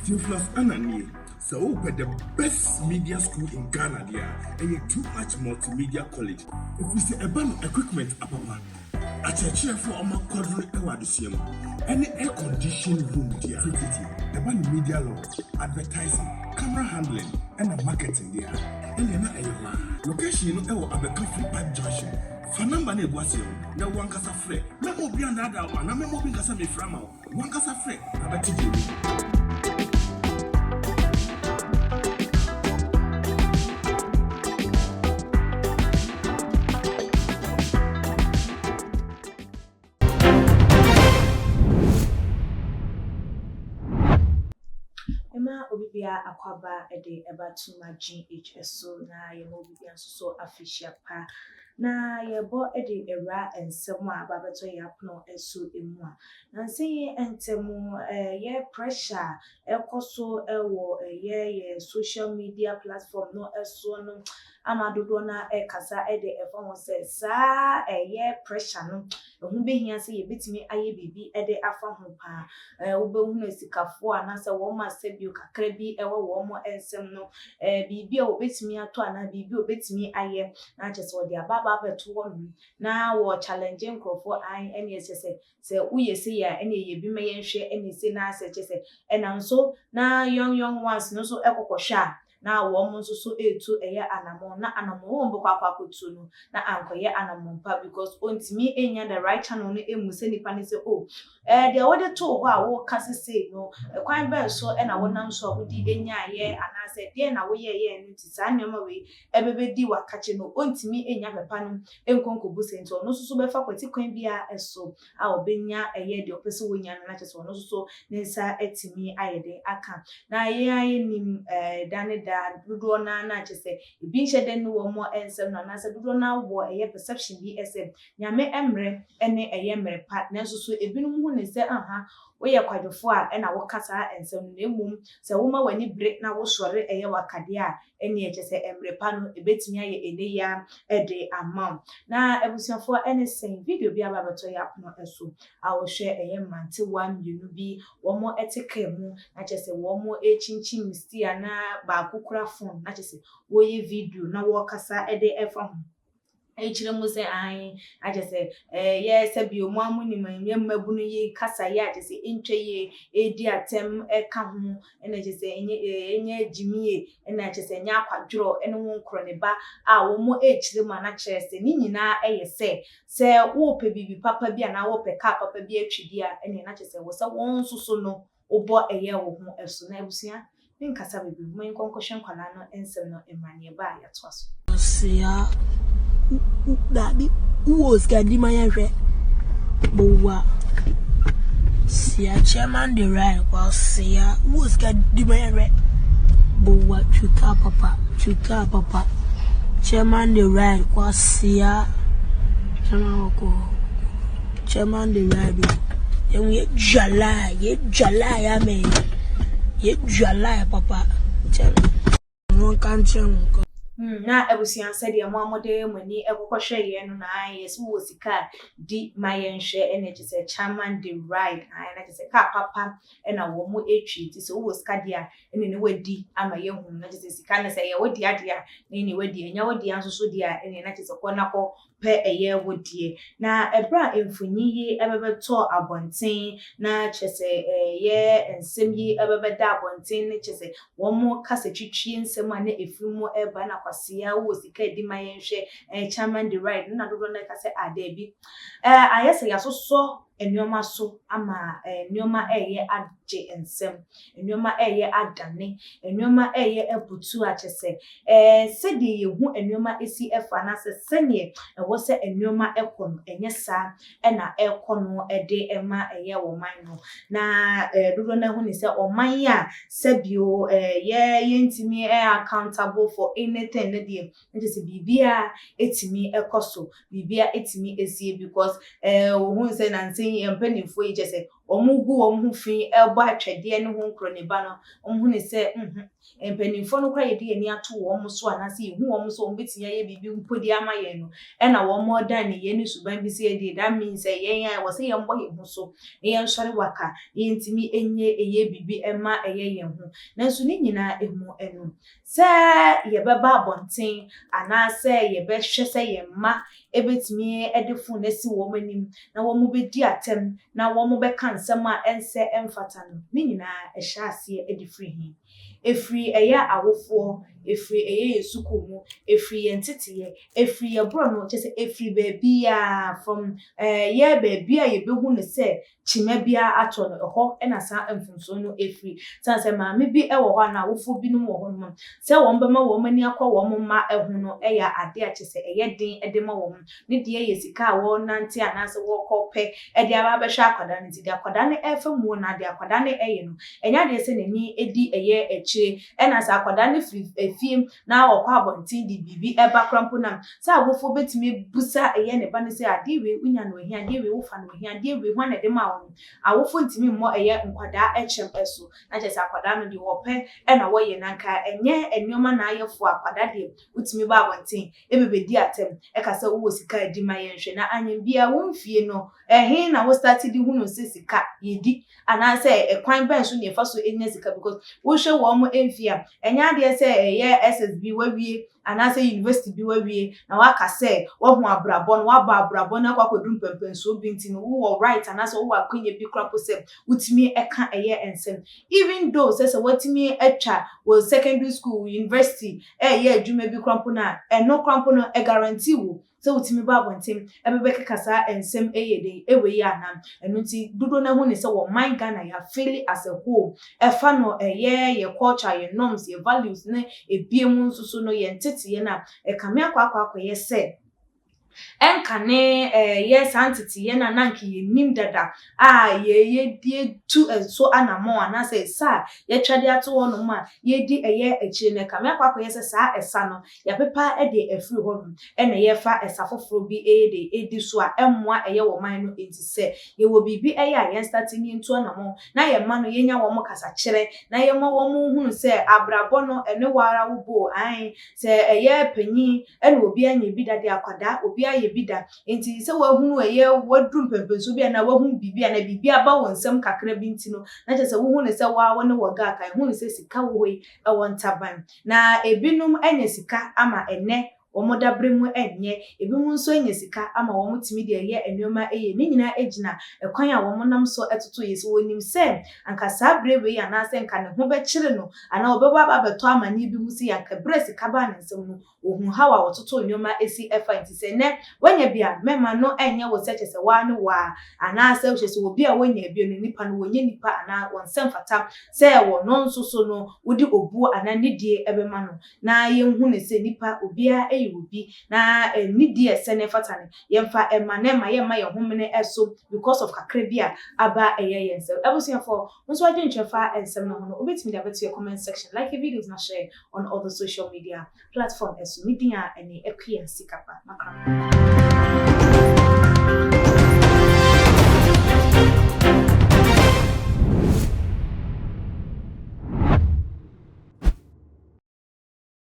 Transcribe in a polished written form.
Theophilus Ananie, sɛ wopɛ the best media school in Ghana deɛ a, ɛyɛ Too Much Multimedia College. Ɛfiri sɛ ɛba no equipment apapa, akyerɛkyerɛfoɔ a ɔma kɔdere wɔ adesua mu, ɛne air condition room deɛ a, tititi ɛba no media law, advertising, camera handling, ɛna marketing deɛ a, ɛnneɛ na ɛyɛ hɔ a. Location no ɛwɔ Abɛka Free Pipe Junction. Fa number no egu aseɛ no na wankasa frɛ. Mɛma obi andaadaa wo anaa mɛma obi nkasa mefrɛ ama wo. Wankasa frɛ na bɛte deɛ ɛwɔ mu. Mma obi biara akwaaba de ɛba Tuma GH so na yɛma obi biara nso so afihyia pa. Na yɛbɔ de awura nsɛm a aba abɛtɔ yɛn apono so mu a, nansa yi ntɛm ɛyɛ pressure a ɛkɔ so wɔ ɛyɛ yɛ social media platform no so no ama dodoɔ no ɛkasa de ɛfa ho sɛ saa ɛyɛ pressure no, ɛho behia sɛ yɛbɛtumi ayɛ biribi de afa ho paa. Wobɛhunu asikafoɔ anaasɛ wɔn a sɛbio kakra bi ɛwɔ wɔn nsam no, biribi a wɔbɛtumi atɔ anaa biribi a wɔbɛtumi ayɛ na kyerɛ sɛ wɔde aba aba abɛto hɔnom na wɔ challenge nkurɔfoɔ an ɛne ɛkyɛ sɛ woyɛ sei a, ɛne yɛ bi ma yɛnhwɛ, ɛne sei na asɛ kyerɛ sɛ ɛnam so na young young ones no nso ɛkɔkɔhwɛ a, na wɔn nso so etu ɛyɛ anammɔn, na anammɔn wɔn bɛkɔ akɔ akɔtu no na ankɔyɛ anammɔn pa, because ontumi enya the right channel no emu sɛ nipa ne sɛ, oh, deɛ wɔde too hɔ a wɔka sesei no, ɛkwan bɛn so ɛna wɔnam so a wɔde enyaayɛ, anaasɛ deɛ na wɔyɛɛyɛ no nti saa nneɛma wei ɛbɛbɛdi wakakye no, ontumi enya pɛpa no nkonkobu sɛ nti ɔno nso so bɛfa kwati kwan biara ɛso a ɔbɛnya ɛyɛ deɛ ɔpɛ sɛ wɔnya no, na kyerɛ sɛ ɔno nso so ne nsa atumi ayɛ den aka. Na yɛn a yɛnim da ne da dodoɔ naa na kyerɛ sɛ ebi nhyɛ dɛ ne wɔn nsɛm no, anaasɛ dodoɔ naa wɔ ɛyɛ perception bi ɛsɛ Nyame mmerɛ ne ɛyɛ mmerɛ pa, nanso so ebinom hu ne sɛ aha woyɛ kwadwofoɔ a ɛna woka saa nsɛm no, na mmom sɛ woma w'ani bere na wosɔre ɛyɛ wakadeɛ a, ɛne ɛkyɛ sɛ mmerɛ pa no ebɛtumi ayɛ ɛnɛ yi ara ɛde ama wo. Na abusuafoɔ, ɛne sɛn video bi aba abɛtɔ yɛ apono so a wɔhwɛ ɛyɛ mmerantewa mmienu bi wɔn te kaa mu, na kyerɛ sɛ wɔn rekyinkyim steer na baako kura phone na kyerɛ sɛ wɔreyɛ video na wɔrekasa de ɛfa ho ɛkyerɛ mu sɛ ae, akyɛ sɛ ɛyɛ sɛ bio mo a mo nim yɛ mmabunu yi kasa yi a kyerɛ sɛ ɛntwa yie, ɛredi atɛm ɛka ho, ɛna kyerɛ sɛ ɛnyɛ gyimie, ɛna kyerɛ sɛ ɛnyɛ akwadworɔ ɛne ho nkorɔ ne ba a wɔn ɛrekyerɛ mu a, na kyerɛ sɛ ne nyinaa ɛyɛ sɛ wɔrepɛ biribi papa bi anaa wɔrepɛ kaa papa bi atwi bi a, ɛne na kyerɛ sɛ wɔ sɛ wɔn nso so no wobɔ ɛyɛ wo ho ɛso. Na abusua, ne nkasa bebree mo nkɔ nkɔhwɛ nkwadaa no nsɛm no mmaneɛ ba a yɛatoa so. Ɔsea dabi, wowɔ sika di ma yɛhwɛ bowa sia. Chairman the ride kwasea, wowɔ sika di ma yɛhwɛ bowa, twika papa, twika papa. Chairman the ride kwasea, chairman wɔkɔ, chairman the ride o. Yɛn yɛ dwala, yɛ dwala ya mɛ yɛ dwala papa, chairman wɔn ka nkyɛn mo kɔ. Na abusua, sɛdeɛ mo a mode mo ani ɛkɔkɔhwɛ yɛn no, na ayɛ sɛ wowɔ sika a di ma yɛnhwɛ, ɛna kyerɛ sɛ chairman the ride ayɛ, na kyerɛ sɛ kaa papa ɛna wɔn mo atwi, nti sɛ wowɔ sika deɛ a, ɛne ne wadi ama yɛhu, na kyerɛ sɛ sika no sɛ ɛyɛ wo dea deɛ a, na ɛne wadi, ɛnyɛ wo dea nso so deɛ a, ɛne na kyerɛ sɛ kɔ na kɔ pɛ ɛyɛ wo deɛ. Na ɛberɛ a mfonyin yi ɛbɛbɛtɔ abɔnten na kyerɛ sɛ ɛyɛ nsɛm yi ɛbɛbɛda abɔnten ne kyerɛ sɛ wɔn kasa twitwie nsɛm a na efiri mu ɛba na kwasea wɔ sika edi ma yɛnhwɛ chairman the ride na dodoɔ no ɛka sɛ adaabi, ayɛ sɛ yɛasosɔ nneɛma so ama nneɛma ɛyɛ agye nsɛm, nneɛma ɛyɛ adane, nneɛma ɛyɛ abutu a kyerɛ sɛ sɛdeɛ yɛhu nneɛma esi ɛfa anaasɛ sɛdeɛ ɛwɔ sɛ nneɛma ɛkɔ no, ɛnyɛ saa ɛna ɛkɔ no ɛde ɛma ɛyɛ ɔman no. Na dodoɔ no ahu ne sɛ ɔman yi a sɛbio yɛ yɛntumi ɛyɛ accountable for anything ne deɛ, nkyɛ sɛ biribiara etumi ɛkɔ so, biribiara etumi esie, because ohun sɛ nansa yi mpanimfoɔ yi kyɛ sɛ wɔgu wɔn ho fi rebɔ atwɛdeɛ ne ho nkorɔniba no, wɔhunu sɛ nhum mpanimfoɔ no koraa yɛde yɛn ani ato wɔn so anaasɛ yɛhu wɔn sɛ wɔbɛtumi ayɛ biribi mpo de ama yɛn no, ɛna wɔredan ne yɛn ne suban bi sɛ yɛdeɛ, that means sɛ yɛn a ɛwɔ sɛ yɛmmɔ yɛn ho so na yɛnsɔre waka na yɛntumi nyɛ ɛyɛ biribi ɛma ɛyɛ yɛn ho. Nanso ne nyinaa emu no, sɛ yɛbɛba abɔnten anaasɛ yɛbɛhwɛ sɛ yɛn mma ebɛtumi de phone asi wɔn anim na wɔn bɛdi atɛm na wɔn bɛka nsɛm a ɛnsɛ ɛmfata no, ne nyinaa ɛhyɛ aseɛ de firi he? Ɛfiri ɛyɛ awofoɔ, ɛfiri ɛyɛ yɛn sukuu mu, ɛfiri yɛn teteyɛ, ɛfiri yɛn borɔno, kyerɛ sɛ ɛfiri baabiara from ɛyɛ baabi a yɛbɛhu no sɛ kyima biara atɔ no, ɛhɔ ɛna saa mfomsoɔ no ɛfiri. Sane sɛ maame bi ɛwɔ hɔ anaa awofoɔ binom wɔ hɔnom, sɛ wɔn bɛma wɔn ani akɔ wɔn mma ho no, ɛyɛ ade a kyerɛ sɛ ɛyɛ den de ma wɔn. Ne deɛ yɛ sika a wɔrenante anaasɛ wɔrekɔ pɛ ɛde aba abɛhwɛ akwadaa no. Nti deɛ akwadaa no ɛrefa mu na deɛ akwadaa no ɛyɛ no, ɛnyɛ adeɛ sɛ n'ani di ɛyɛ akyire. Ɛna sɛ akwadaa no firi efie na ɔkɔ abɔnten de biribi ɛba koraa mpo nam sɛ awofoɔ bɛtumi busa ɛyɛ ne ba no sɛ, adeɛ wei wonya no ahi, adeɛ wei wofa no ahi, adeɛ wei hwan na ɛde maa wo no, awofoɔ ntumi mmɔ ɛyɛ nkwadaa ɛkyɛm ɛso. Na kyerɛ sɛ akwadaa no deɛ wɔpɛ ɛna wɔyɛ, na nka ɛnyɛ nneɛma na ayɛfo. Akwadaa deɛ wotumi ba abɔnten ebebedi atɛm ɛka sɛ wowɔ sika adi ma yɛnhwɛ na anyim bia wo mfie no ɛhe na wo start de hunu sɛ sika yɛdi anaasɛ ɛkwan bɛn so na yɛfa so nya sika? Because wohwɛ wɔn mfie a, ɛnyɛ adeɛ sɛ ɛyɛ SS bi wawie anaasɛ university bi wawie na waka sɛ wahu abrabɔ no, wabɔ abrabɔ no akɔ akɔduru mpɛmpɛnsoɔ bi, nti no wowɔ right anaasɛ wowɔ akonnwa bi koraa po sɛ wotumi ɛka ɛyɛ nsɛm. Even though sɛ watumi atwa wɔ secondary school, university, ɛyɛ adwuma bi koraa mpo no a, ɛno koraa mpo no ɛguarantee wo sɛ wotumi ba abɔnten ɛbɛbɛkeka saa nsɛm ɛyɛ den ɛwɔ yi anam. Ɛno nti dodoɔ no ho ne sɛ wɔman Ghana yɛafail as a whole. Ɛfa no ɛyɛ yɛ culture, yɛ norms, yɛ values ne ebie mu nso so no, yɛn teteɛ no a ɛkame akɔ akɔyɛ sɛ ɛnkane ɛyɛ saa nteteyɛ no a na nka yɛnim dada a yɛyɛ tu ɛso anammɔn anaasɛ ɛsa a yɛtwa de ato hɔnom a yɛdi ɛyɛ akyire no, ɛkame akɔ akɔyɛ sɛ saa ɛsa no yɛapepa de afiri hɔnom ɛna yɛfa ɛsa foforɔ bi ɛyɛ de ɛdi so a ɛmmoa ɛyɛ wɔ man no. Nti sɛ yɛwɔ biribi ɛyɛ a, yɛn start ne yɛntu anammɔn na yɛn mma no yɛnya wɔn kasakyerɛ na yɛma wɔn hunu sɛ abrabɔ no ɛne wɔ ara wo bo ae sɛ ɛyɛ panyin ɛna obi anya bi da de akwadaa obi ayɛ bi da. Nti sɛ wahunu ɛyɛ waduru mpɛmpɛnso bi anaa wahunu biribi anaa biribi aba wɔ nsam kakra bi nti no, na kyerɛ sɛ wohu ne sɛ waa wo ne wɔ gaa ka ehu ne sɛ sika wɔ hɔ yi ɛwɔ ntaban na ebinom anya sika ama ɛnɛ wɔn dabere mu nyɛ, ebinom nso anya sika ama wɔn tumi de ɛyɛ nneɛma yɛ. Ne nyinaa gyina ɛkwan a wɔn nam so toto yɛ. Sɛ wɔnim sɛ anka saa bere wei anaasɛ nka ne ho bɛkyere no anaa ɔbɛba aba abɛtɔ amaneɛ bi mu sɛ anka bere sika baa ne nsam no, ohun haw a wɔtoto nneɛma esi ɛfa. Nti sɛ nnɛ wɔanya bi a, mɛma no ɛnyɛ wɔ sɛ kyɛ sɛ waa ne waa anaasɛ kyɛ sɛ obi a wɔnya bi no, nipa no wɔnyɛ nipa anaa wɔn nsɛm fata sɛ wɔn nso so no wode obuo anaa nidie ɛbɛma no. Na yɛnhu ne sɛ nipa obiara yɛ obi na nidie ɛsɛ ne fata no, yɛmfa ɛma na ɛma yɛmma yɛn homene ɛso because of kakra bi a aba ɛyɛ yɛn nsɛm. Abusuafoɔ nso adwentwerɛ fa nsɛm no ho no, wobɛtumi de abɛto yɛ comment section, like videos na share on all the social media platform. Ɛso me din a ɛne Akua Sikapa Makra.